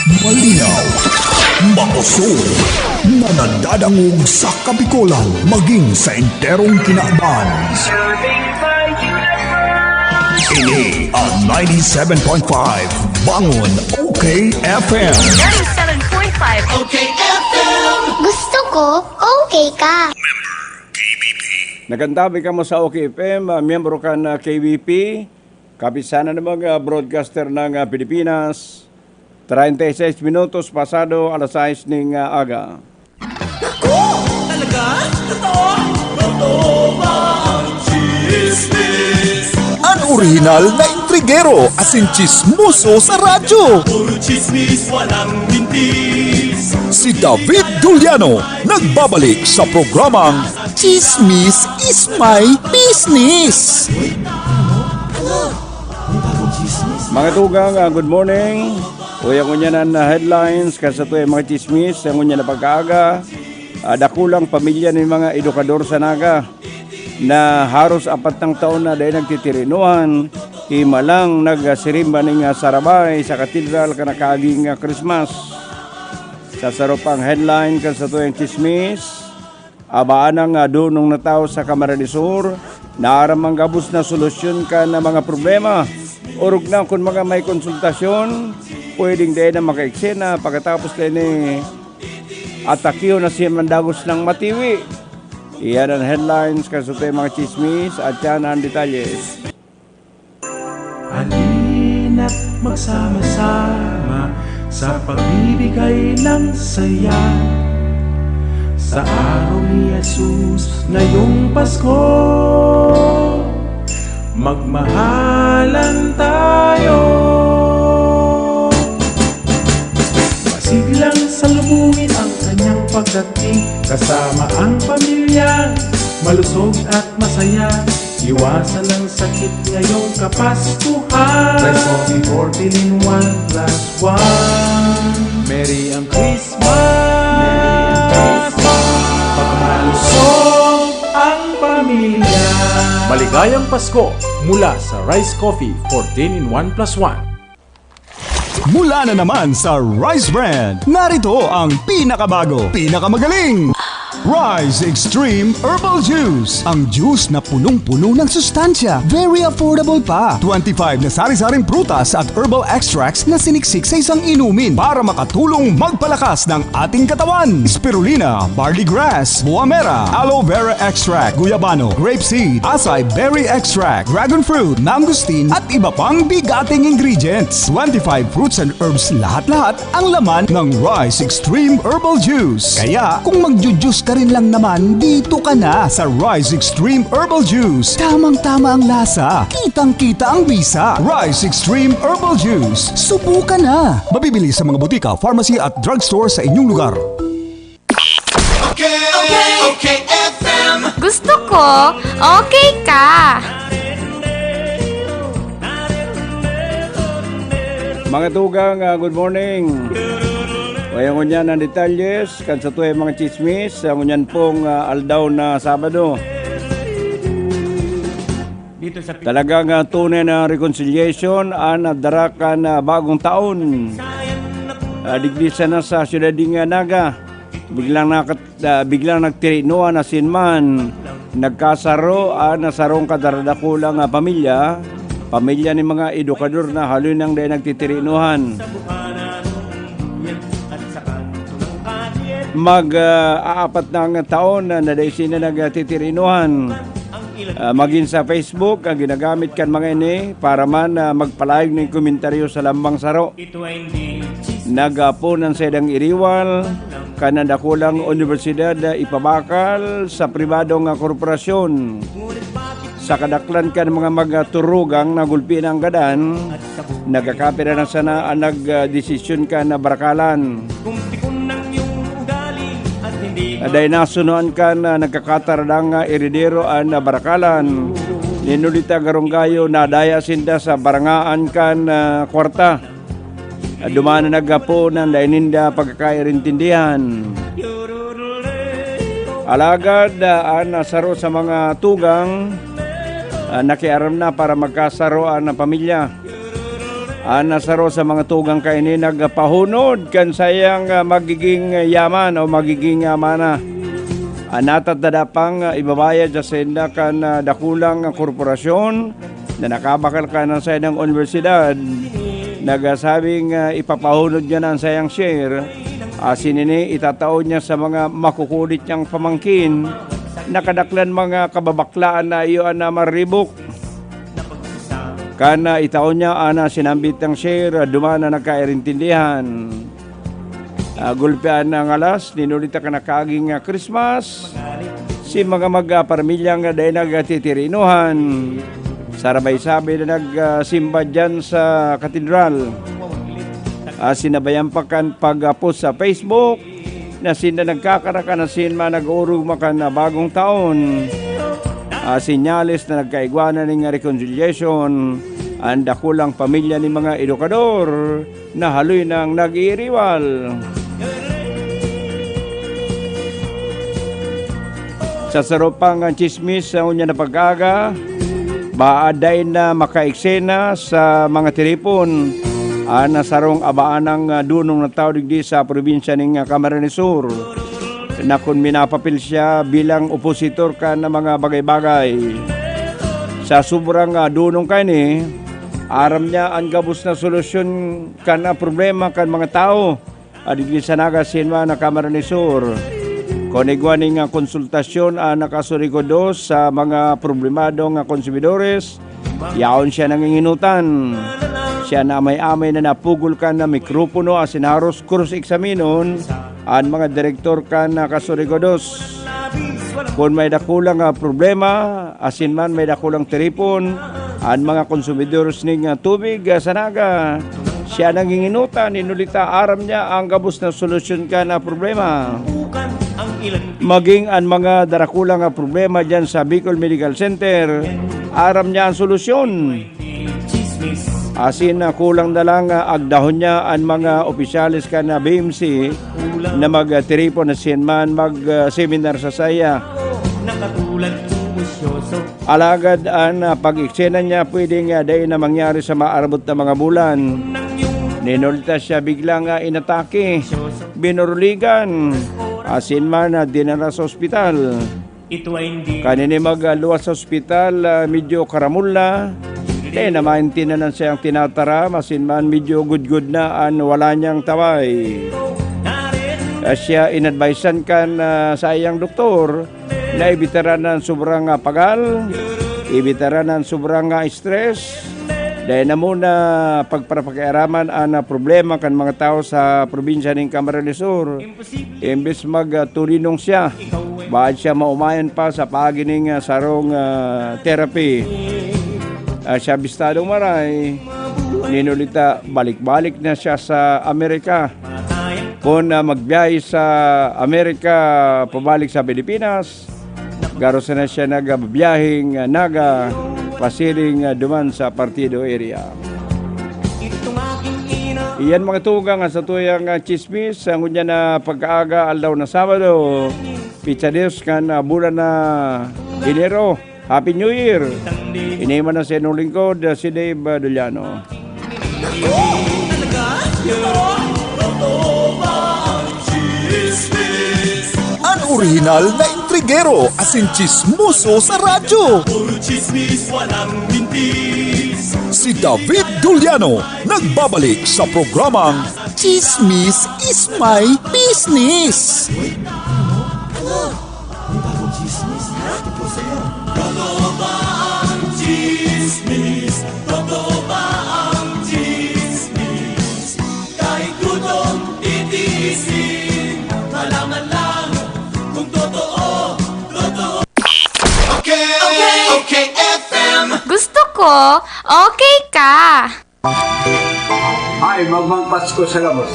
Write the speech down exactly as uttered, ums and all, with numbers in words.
Malinaw, mausog, na nadadangog sa Kabikolan maging sa enterong kinaban. Ini ang ninety-seven point five Bangon O K F M. ninety-seven point five O K F M. Gusto ko, okay ka. Nagantabi kamo sa O K F M, ah, miyembro kan ah, K B P, Kapisanan ng mga Broadcaster ng ah, Pilipinas, treinta y seis minutos pasado alas sais ning ah, aga. Talaga? Totoo? Totoo ba ang chismis? Ang orihinal na intrigero asin chismoso sa radyo. Puro chismis, walang mintis. Si David Duliano nagbabalik sa programang Chismis is my business. Mga tugang, ah, good morning. Uy, ang ngunyan na headlines, kan sa tuya mga chismis, ang ngunyan na pagkaaga, ah, dakulang pamilya nin mga edukador sa Naga na haros apat nang taon na dai nagtitirinuhan, himalang nagsirimba ning ah, sarabay sa katedral kan nakaaging ah, Christmas. Sa saro pang headline kan sa tuyang chismis, abaan ang ah, dunong na tawo sa Camarines Sur, naaram ang gabos na solusyon kan ah, mga problema. Orog na kun mga may konsultasyon, pwedeng dai na makaeksena pagkatapos na ini atakyo na siya mandagos ng matiwi. Iyan ang headlines kan sa tuyang mga chismis at yan ang detalye. Halina't magsama-sama sa pagbibigay ng saya. Sa araw ni Jesus ngayong Pasko, magmahalan tayo. Masiglang salubungin ang kanyang pagdating, kasama ang pamilya, malusog at masaya. Iwasan ang sakit ngayong Kapaskuhan. Rice Coffee fourteen in one plus one. Merry ang Christmas! Pagmalusog ang pamilya. Maligayang Pasko mula sa Rice Coffee fourteen in one plus one. Mula na naman sa Rice Brand, narito ang pinakabago, pinakamagaling Rise Extreme Herbal Juice. Ang juice na punong-puno ng sustansya. Very affordable pa. Twenty-five na sari-saring prutas at herbal extracts na siniksik sa isang inumin para makatulong magpalakas ng ating katawan. Spirulina, barley grass, buamera, aloe vera extract, guyabano, grape seed, acai berry extract, dragon fruit, mangosteen, at iba pang bigating ingredients. Twenty-five fruits and herbs lahat-lahat ang laman ng Rise Extreme Herbal Juice. Kaya kung magju-juice ka rin lang naman, dito ka na sa Rise Extreme Herbal Juice. Tamang-tama ang lasa, kitang-kita ang bisa. Rise Extreme Herbal Juice. Subukan na! Mabibili sa mga butika, pharmacy at drugstore sa inyong lugar. Okay, okay, okay, F M. Gusto ko, okay ka. Mga tugang, ah, good morning. Kaya ngunyan ang detalyes, kan sa tuwa'y mga chismis, sa ngunyan pong ah, aldaw na Sabado. Talagang ah, tunay na reconciliation ang nadara kan ah, bagong taon. Ah, digdi sana sa siyudad ng Naga, biglang nakat, ah, biglang nagtirinuan asin man nagkasaro ang nasarong kadarakulang ah, pamilya, pamilya ni mga edukador na haloy nang dai nagtitirinuhan. Mag ah, aapat na ang taon na, na dai sila nagtitirinuhan. Ah, magin sa Facebook, ah, ginagamit kan mga ini para man ah, magpalayog nin komentaryo sa lambang saro. Nagapo nan saidang iriwal kan dakulang unibersidad na ipabakal sa pribadong korporasyon. Sa kadaklan kan mga magturugang nagulpi na ang gadan, nagkakapira na sana ang nagdesisyon kan barakalan. Dai nasunoan kan nagkakataradang eredero an barakalan. Ninulita garunggayo nadaya sinda sa barangaan kan ah, kwarta. Duman na naggapo nang dai ninda pagkakairintindihan. Alagad ah, an saro sa mga tugang ah, nakiaram na para magkasaro ang pamilya. An saro sa mga tugang kaini nagpahunod kan saiyang, ah, magiging yaman o magiging, ah, mana. An natatanda pang, ah, ibabayad sa sainda kan, ah, dakulang korporasyon na nakabakal kan saindang unibersidad. Nagsasabing, ah, ipapahunod niya na an saiyang share. Asin ini itatao niya sa mga makukulit niyang pamangkin na kadaklan mga kababaklaan na iyo an, ah, maribok. Kan, ah, itao niya an, ah, sinambit niyang share, ah, duman na nagkairintindihan. Ah, gulpian na ngalas, ninulita ka na kaging, ah, Christmas. Si mga magpamilya nga dai nagtitirinuhan. Sarabay-sabay na nag, ah, simba diyan sa katedral. Ah, sinabayan pa kan pag-post sa Facebook. Na sinda nagkakarakan asin man nag-oorog makan na bagong taon. Ah, senyales na nagkaigwa na ning reconciliation an dakulang pamilya nin mga edukador na haloy nang nag-iiriwal. Sa saro pang chismis sa unya na pag-aga, baad dai na makaeksena sa mga tiripon an sarong abaanang, ah, dunong na tawo digdi sa probinsya ning, ah, Camarines Sur, na kun minapapil siya bilang opositor kan mga bagay-bagay. Sa sobrang, ah, dunong kaini, aram niya an gabos na solusyon kan, ah, problema kan mga tawo, ah, digdi sa Naga, Sinma na Camarines Sur. Kun igwa ning, ah, konsultasyon an nakasurigod sa mga problemadong, ah, konsumidores, yaon siya nanginginutan. Siya na amay-amay na napugol kan na mikropono asin haros cross-examinon an mga direktor kan, ah, Kasurigodos. Kun may dakulang, ah, problema, asin man may dakulang tiripon, an mga konsumidores ning, ah, tubig, ah, sa Naga, siya nanginginutan, inulita aram niya ang gabos na solusyon kan, ah, problema. Maging an mga darakula nga problema diyan sa Bicol Medical Center, aram niya ang solusyon. Asin na kulang na lang, ah, agdahon niya an mga opisyales kan, ah, B M C na magtiripon asin man mag, ah, seminar sa saya. Alagad an, ah, pag-eksena niya pwedeng, ah, dai na mangyari sa maarabot na mga bulan. Ninulta siya biglang, ah, inatake, binuruligan, asin man, ah, dinara sa ospital. Kanini magluwas sa ospital, ah, medyo karamol na. Kaya namaintinan na siyang tinataram, asin man medyo gudgod na an wala niyang taway. Ah, siya inadvisean kan, ah, saiyang doktor na ibitaran ang sobrang, ah, pagal, ibitaran ang sobrang, ah, stress. Dai na muna pagparapakiaraman an, ah, problema kan mga tawo sa probinsya ning Camarines Sur. Imbes mag, ah, turinong siya, baad siya maumayan pa sa paagi ning, ah, sarong, ah, therapy. Ah, siya bistadong maray, ninulita, balik-balik na siya sa Amerika. Kun, ah, magbiyahe sa Amerika, pabalik sa Pilipinas, garo sana siya nagbibiyaheng, ah, Naga, pasiring, ah, duman sa Partido area. Iyan mga tugang sa tuyang, ah, chismis, ang unya na pag-aaga, aldaw na Sabado, pitsa dos kan, ah, bulan na Enero. Happy New Year! Ini man ang sa inyong lingkod, ah, si Dave, ah, Doliano. An orihinal na intrigero asin chismoso sa radyo. Puro chismis, walang mintis. Si David Doliano nagbabalik sa programang Chismis is my business. Uy, ano? May bagong chismis? Tungkol sa'yo. Totoo ba ang chismis? Totoo ba ang chismis? Kahit gutom, titiisin. Malaman lang kung totoo, totoo. Okay, okay, okay, F M. Gusto ko, okay ka. Ay, magmang Pasko sa gabos.